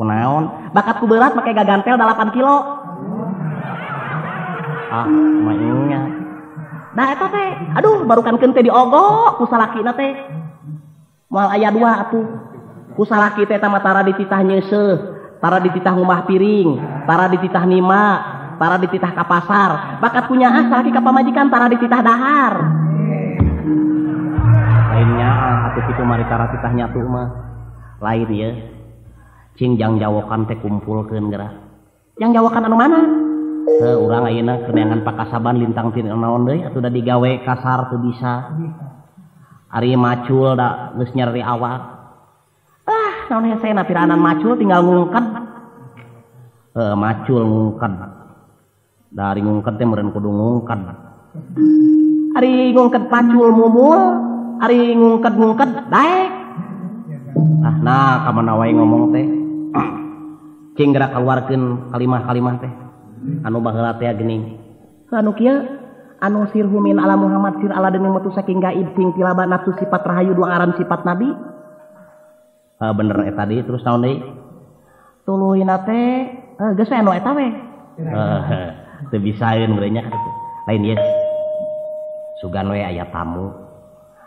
Kunaon? Bakat ku berat make gagantel 8 kilo. Ah, mainnya. Nah eta teh, aduh barukan keun teh diogok ku salakina teh. Moal aya dua atuh. Ku salaki teh eta mah tara dititah nyeuseuh, tara dititah ngumah piring, tara dititah nima, tara dititah ka pasar. Bakat ku nyaah salaki ka pamajikan tara dititah dahar. Lainnya atuh kitu mari tara titah nyatu mah. Lain ye. Cing jang jawokan teh kumpulkeun geura. Jang jawokan anu mana? Heuh, urang ayeuna keur neangan pakasaban lintang ti naon deui atuh da digawe kasar teu bisa. Ari macul da geus nyeri awak. Ah, naon hesena piranan macul tinggal ngungked. Heuh, macul ngungked. Dari ngungked teh meureun kudu ngungked. Ari ngungked pacul mumul, ari ngungked-ngungked daek. Ah, nah ka mana wae ngomong teh. Cing geura kaluarkeun kalimah-kalimah teh. Anu baheula teh geuning. Anu kieu anu sirhu min ala Muhammad sir ala dening metu saking gaib sing tilaba nafsu sifat rahayu dua ngaran sifat nabi. Heuh bener eta deui terus naon deui? Tuluyna teh geus we anu eta we. Heuh teu bisaeun meureun nya kitu. Lain ieu. Sugan we aya tamu.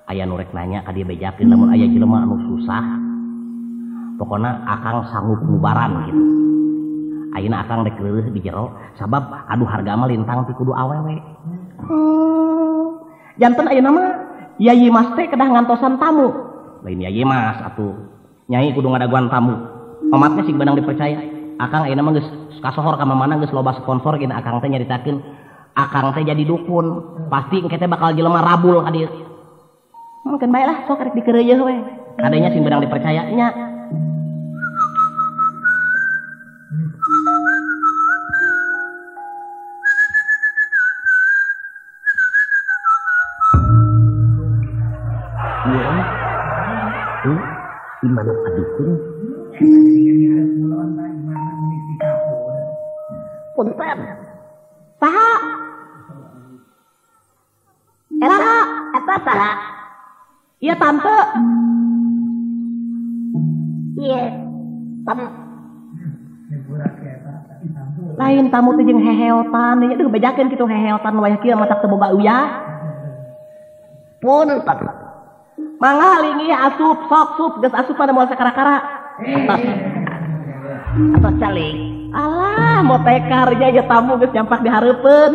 Aya nu rek nanya ka dieu bejakeun lamun aya jelema anu susah. Pokona akang sanggup ngubaran gitu. Ayeuna akang rek leureih di jero sabab aduh harga mah lintang ti kudu awewe. Janten ayeuna mah Yayi Mas teh kedah ngantosan tamu. Lain Yayi Mas atuh. Nyai kudu ngadaguan tamu. Omatnya sing benang dipercaya. Akang ayeuna mah geus kasohor ka mamana geus loba sponsor geuna akang teh nyaritakeun akang teh jadi dukun. Pasti engke teh bakal jelema rabul ka dieu. Mungkin bae lah sok rek dikeureuyeun we. Kadenya sing benang dipercaya nya. Di mana padukun? Punten. Saha? Eta, eta saha? Iya tante. Iya. Tamu. Lain tamu teh jeung heheotan, nya duh bejakeun kitu heheotan wayah kieu matak teu boga uyah. Punten. Mangga linggih asup sok sup geus asup pada moal sakara-kara. Atos calik. Alah, motekar nya ieu tamu geus nyampak di hareupeun.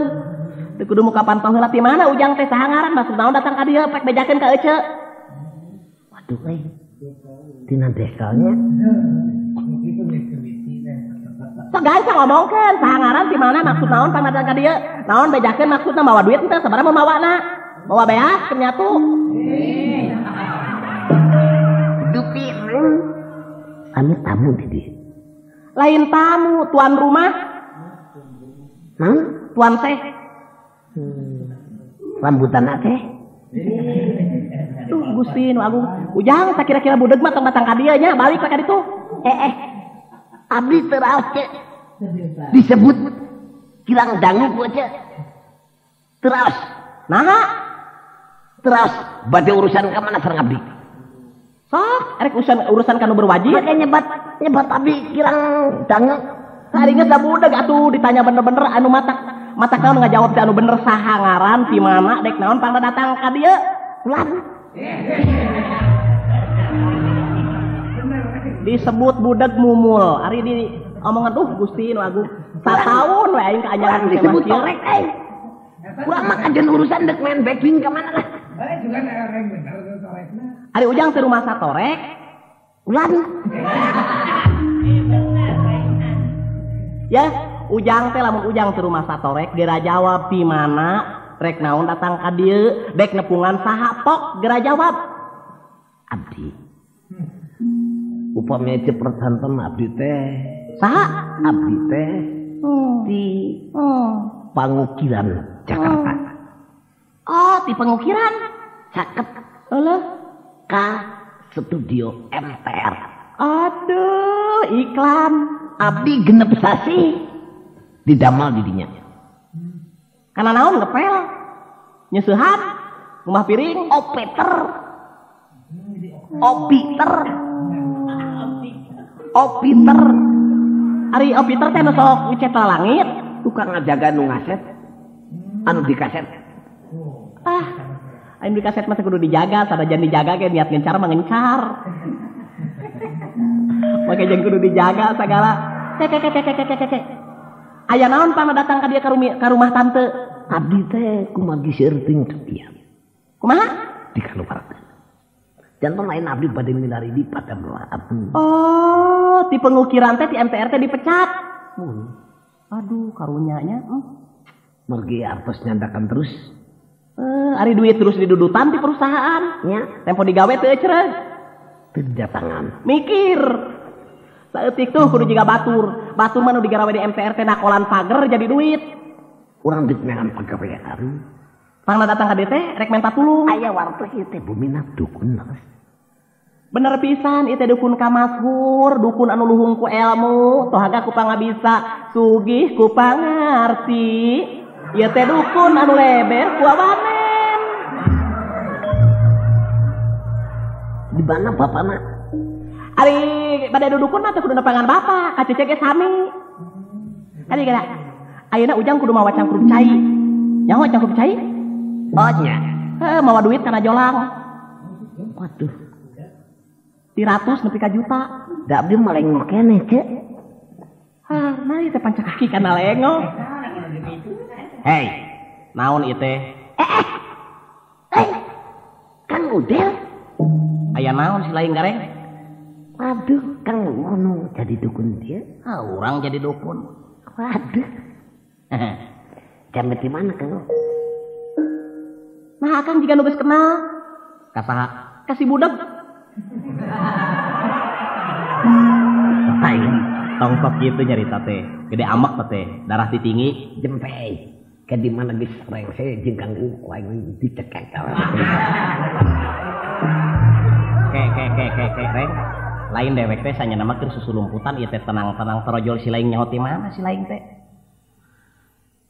Teu kudu muka pantau heula ti mana ujang teh saha ngaran maksud naon datang ka dieu pek bejakeun ka eceu. Waduh euy. Tina dekalnya. Sok gancang ngomongkeun saha ngaran ti mana maksud naon pang datang ka dieu. Naon bejakeun maksudna mawa duit teh sabaraha mau mawana? Mawa beas keur nyatu. Dupi anu tamu di dieu. Lain tamu, tuan rumah. Naon? Tuan teh. Rambutan teh. Duh Gusti nu agung. Ujang sakira-kira budeg mah tong datang ka dieu nya, balik ka ditu. Abdi teu raos ce. Disebut kirang dangu ku ce. Teu raos. Naha? Teu raos bade urusan ka mana sareng abdi? Sok, erek urusan ka nu berwajib. Make nyebat abdi kirang dangu. Ari geus da budeg atuh ditanya bener-bener anu matak naon ngajawab teh anu bener saha ngaran ti mana dek naon pangna datang ka dieu. Ulah. Disebut budeg mumul. Ari di omongan Gusti nu agung. Sataun we aing kaanjangan disebut torek euy. Urang mah kajeun urusan dek main backing ka mana lah. Juga reng bener torekna. Ari Ujang teh rumah satorek. Ulah. Ya, Ujang teh lamun Ujang teh rumah satorek geura jawab di mana rek naon datang ka dieu dek nepungan saha pok geura jawab. Abdi. Upami teu persanten abdi teh saha? Abdi teh di Pangukiran Jakarta. Oh, di Pangukiran. Caket. Eueuh ka studio MTR. Aduh, iklan. Abdi genep sasi didamal di dinya. Karena naon ngepel, nyeusehan, rumah piring, opeter, opiter, opiter. Ari opiter teh nu sok ngecet langit, tukang ngajaga nu ngaset, anu di kaset. Ah, anu di kaset mah kudu dijaga, sanajan dijaga ge niat ngencar mah ngencar. Make jeung kudu dijaga sagala. Cek cek cek cek cek cek. Aya naon pangna datang ka dieu ka rumah tante? Abdi teh kumargi seueur teuing ka. Kumaha? Dikaluarkeun. Janten lain abdi bade milari di padamlah abdi. Oh, ti pengukiran teh ti MTR teh dipecat. Aduh, karunya nya. Margi artos nyandakan terus. Ari duit terus didudutan ti perusahaan. Nya, tempo digawe teu ecreg. Teu datangan. Mikir. Saeutik tuh kudu jiga batur. Batur mah nu digarawe di MTR teh nakolan pager jadi duit. Urang deuk neangan pagawean. Pangna datang ka dieu teh rek menta tulung. Aya wartos ieu teh bumina dukun leres. Bener pisan ieu teh dukun kamashur, dukun anu luhung ku elmu, tohaga ku pangabisa, sugih ku pangarti. Ieu teh dukun anu leber ku awanen. Di mana bapana? Ari bade dudukun mah teh kudu nepangan bapak, ka cece ge sami. Ari geura. Ayeuna Ujang kudu mawa cangkrup cai. Nyaho cangkrup cai? Oh nya. Heuh, mawa duit kana jolang. Waduh. 300 nepi ka juta. Da abdi mah lengo keneh, Cek. Hah, nah ieu teh panca kaki kana lengo. Hei, naon ieu teh? Kang Udel. Aya naon si lain gareng? Waduh, Kang nu jadi dukun dia. Ah, urang jadi dukun. Waduh. Jambe di mana Kang? Nah, Akang jiga nu geus kenal. Ka saha? Ka si budak. Lain, tong sok kitu nyarita teh. Gede amek teh, darah ditinggi, jempe. Ke di mana geus rengse jeung Kang ku aing dicekek. Ke ke ke ke ke reng. Lain dewek teh sanyana mah keur susulumputan ieu teh tenang-tenang torojol si lain nyaho ti mana si lain teh.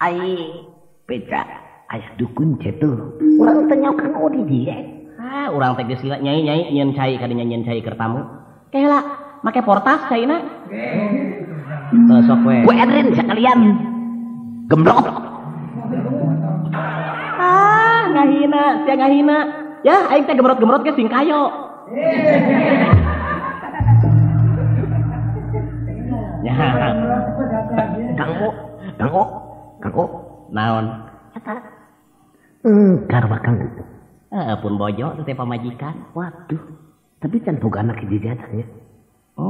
Ai beca aya dukun cetuh. Urang teh nyaho Kang Odi dieu. Ah, urang teh geus nyai-nyai nyieun cai kadinya nyieun cai keur tamu. Keheula make portas caina. Heuh sok we. Ku Edrin sakalian. Gemblok. Ah, ngahina, sia ngahina. Ya, aing teh gemrot-gemrot ge sing kayo. Ya. Kang O, Kang O, Kang O. Naon? Eta. Garwa Kang. Pun bojo teh pamajikan. Waduh. Tapi can boga anak hiji nya.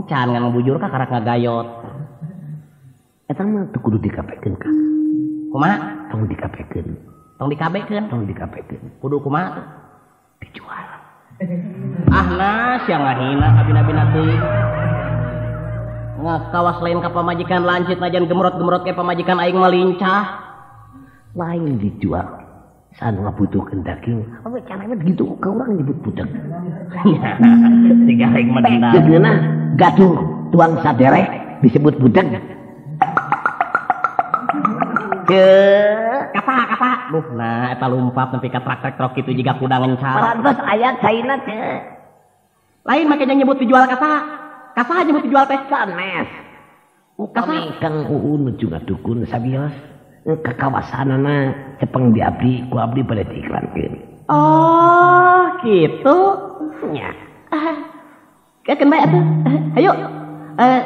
Can ngan bujur ka karak ngagayot. Eta mah teu kudu dikapekeun ka. Kumaha? Tong dikapekeun. Tong dikabekeun? Tong dikapekeun. Kudu kumaha tuh? Dijual. Ah nah, sia ngahina kabina-bina teuing. Ngakawas lain ka pamajikan lancit najan gemrot-gemrot ke pamajikan aing mah lincah. Lain dijual. Sanu ngabutuhkeun daging. Apa caranya gitu ka urang nyebut budeg. Si Gareng mah dendam. Geunah gaduh tuang saderek disebut budeg. Kata. Duh, nah eta lumpat nepi ka trak-truk kitu jiga kuda ngencar. Parantos aya caina teh. Lain make nyebut dijual ka saha? Ka saha nyebut dijual teh? Sanes. Upami Kang Uun nuju ngadukun sabios ka kawasanana cepeng di abdi ku abdi bade diiklankeun. Oh, kitu. Nya. Keun bae atuh. Hayu.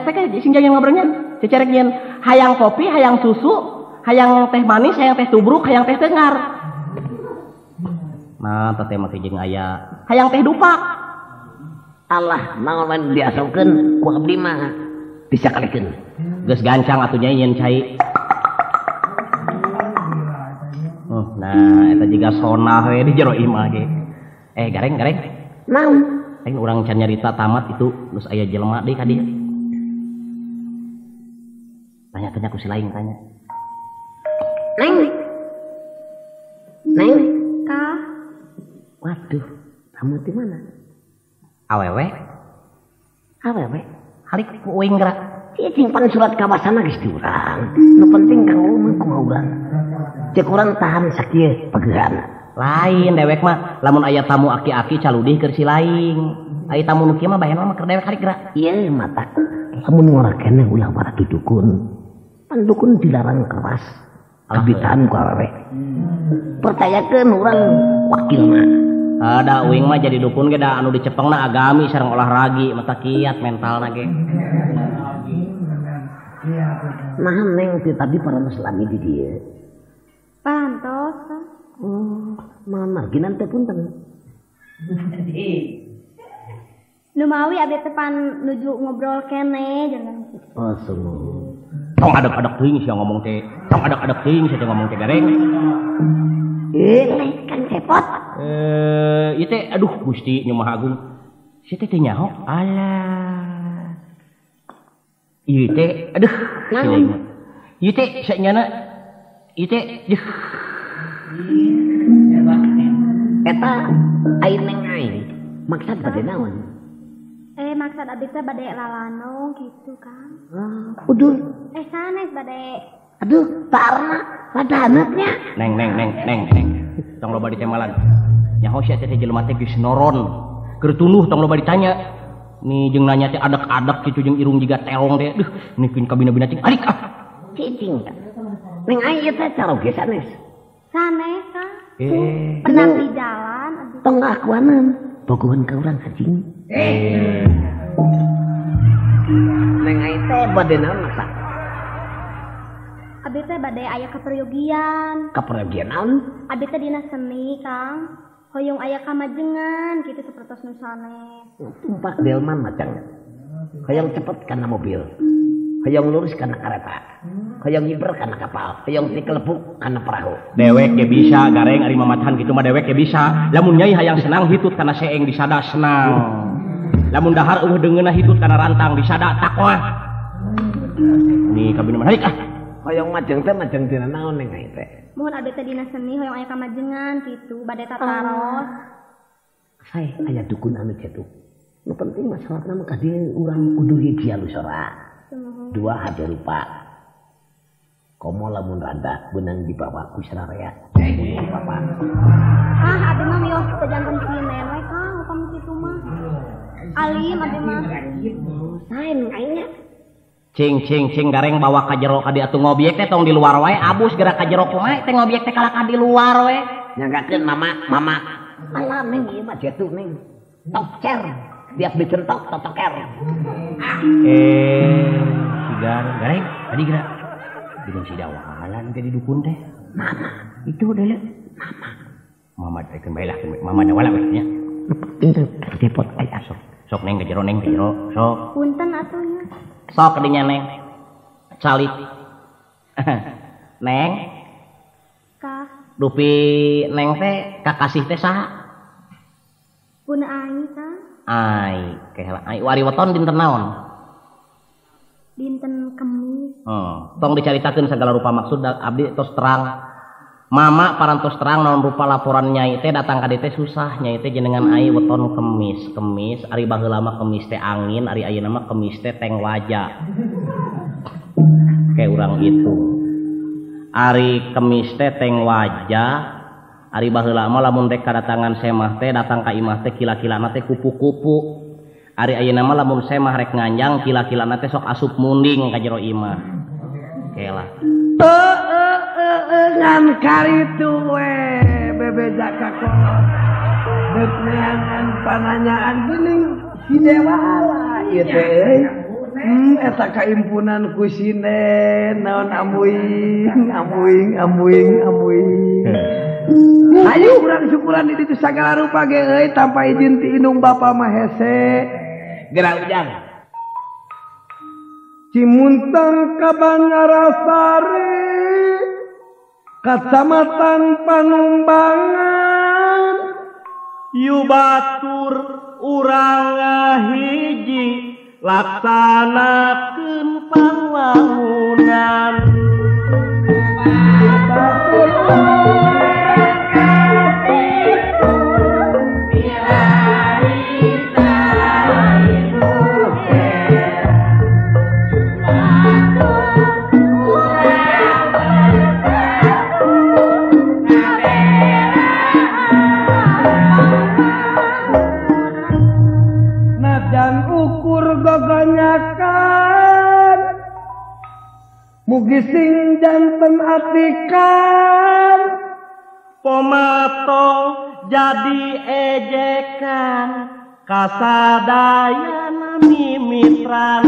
Teh sing jang ngobrolnya. Cecerek nyeun hayang kopi, hayang susu, hayang teh manis, hayang teh tubruk, hayang teh tengar. Nah, teh make jeung aya hayang teh dupak. Allah, naon diasongkeun ku abdi mah bisa kalikeun. Geus gancang atuh nya nyeun cai. Oh, nah eta jiga sonah we di jero imah ge. Gareng. Naon? Aing urang can nyarita tamat itu geus aya jelema deui ka dieu. Tanya-tanya ku si lain tanya. Neng. Neng. Ka. Waduh, kamu di mana? Awewe. Awewe. Halik ku uing gerak. Cicing pan surat kawasana geus diurang. Nu penting Kang Uun kumaha urang. Cek urang tahan sakieu pagehan. Lain dewek mah lamun aya tamu aki-aki caludih keur si lain. Aya tamu nu kieu mah baheuna mah keur dewek halik gerak. Ieu mata lamun ngora keneh ulah para dudukun. Pan dukun dilarang keras. Kabitaan ku awewe. Percayakeun urang wakilna. Ada uing mah jadi dukun ge da anu dicepengna agami sareng olahragi mata kiat mentalna ge. Nah neng ti tadi parantos lami di dieu. Parantos. Oh, mama ginan teh punten. Nu mawi abdi teh pan nuju ngobrol keneh jangan. Oh, sungguh. Tong adek-adek teuing sia ngomong teh. Tong adek-adek teuing sia ngomong teh Gareng. Kan cepot. Ieu teh aduh Gusti Nyi Maha Agung. Si teh teh nyaho. Alah. Ieu teh aduh. Ieu teh sanyana ieu teh duh. Eta ai neng ai. Maksud bade naon? Maksud abdi teh bade lalano kitu Kang. Udur. Sanes bade. Aduh, tarna rada haneutnya. Neng. Tong loba ditemalan. Nyaho sia teh jelema teh geus noron. Keur tunduh tong loba ditanya. Nih jeung nanya teh adek-adek kitu jeung irung jiga terong teh. Duh, nikeun kabina-bina cing alik ah. Cicing. Neng ai ieu teh caroge sanes. Sanes, Kang. Pernah di jalan abdi. Tong ngakuanan. Bogohan ka urang anjing. Neng ai teh bade naon masak? Abdi teh bade aya kaperyogian. Kaperyogian naon? Abdi teh dina seni, Kang. Hoyong aya kamajengan kitu sapertos nu sanes. Tumpak delman macang. Hoyong cepet kana mobil. Hoyong lurus kana kareta. Hoyong nyiber kana kapal. Hoyong tikelebuk kana perahu. Dewek ge bisa Gareng ari mamatahan kitu mah dewek ge bisa. Lamun nyai hayang senang hitut kana seeng disada senang. Lamun dahar eueuh deungeunna hitut kana rantang disada takwa. Nih kabina mah ah. Hoyong majeng teh majeng dina naon neng ai teh? Mohon abdi teh dina seni hoyong aya kamajengan kitu bade tataros. Sae aya dukun anu kitu. Nu penting masalahna mah ka dieu urang kudu hiji anu sora. Dua hade rupa. Komo lamun rada beunang dibawa ku sararea. Bapak. Ah abdi mah mios teu janten sinen we Kang upami kitu mah. Alim abdi mah. Sae neng ai nya. Cing Gareng bawa ka jero ka dieu atuh ngobyek teh tong di luar wae abus gerak ka jero kumaha teh ngobyek teh kalah ka di luar we. Nyanggakeun mama. Alah neng ieu mah jatuh neng. Tokcer, tiap dicentok totoker. Si Gareng tadi gerak. Dengan si dawalan jadi dukun teh. Mama, itu deuleu. Mama. Mama teh keun bae lah, mama dawala we nya. Pinter depot aya sok. Sok neng ka jero sok. Punten atuh nya. Sok dinya neng. Calik. Neng. Ka. Dupi neng teh kakasih teh saha? Pun ai Kang. Ai, kehela ai wari weton dinten naon? Dinten Kemis. Oh, tong dicaritakeun sagala rupa maksud abdi tos terang. Mama parantos terang naon rupa laporan nyai teh datang ka dieu teh susah nyai teh jenengan ai weton kemis kemis ari baheula mah kemis teh angin ari ayeuna mah kemis teh teng waja kayak urang itu ari kemis teh teng waja ari baheula mah lamun rek kadatangan semah teh datang ka imah teh kila-kilana teh kupu-kupu ari ayeuna mah lamun semah rek nganjang kila-kilana teh sok asup munding ka jero imah kelah ngan karitu we bebeja ka kolot deuk neangan pananyaan geuning si Dewala ieu teh euy. Eta kaimpunan ku sinden naon ambuing ambuing ambuing ambuing. Ayo urang syukuran di ditu sagala rupa ge euy tanpa izin ti indung bapa mah hese. Geura ujang. Cimuntang ka Banjarasari Kacamatan Panumbangan yu batur urang ngahiji laksanakeun pangwangunan batur mugi sing janten atikan pomato jadi ejekan kasadayana mimitran.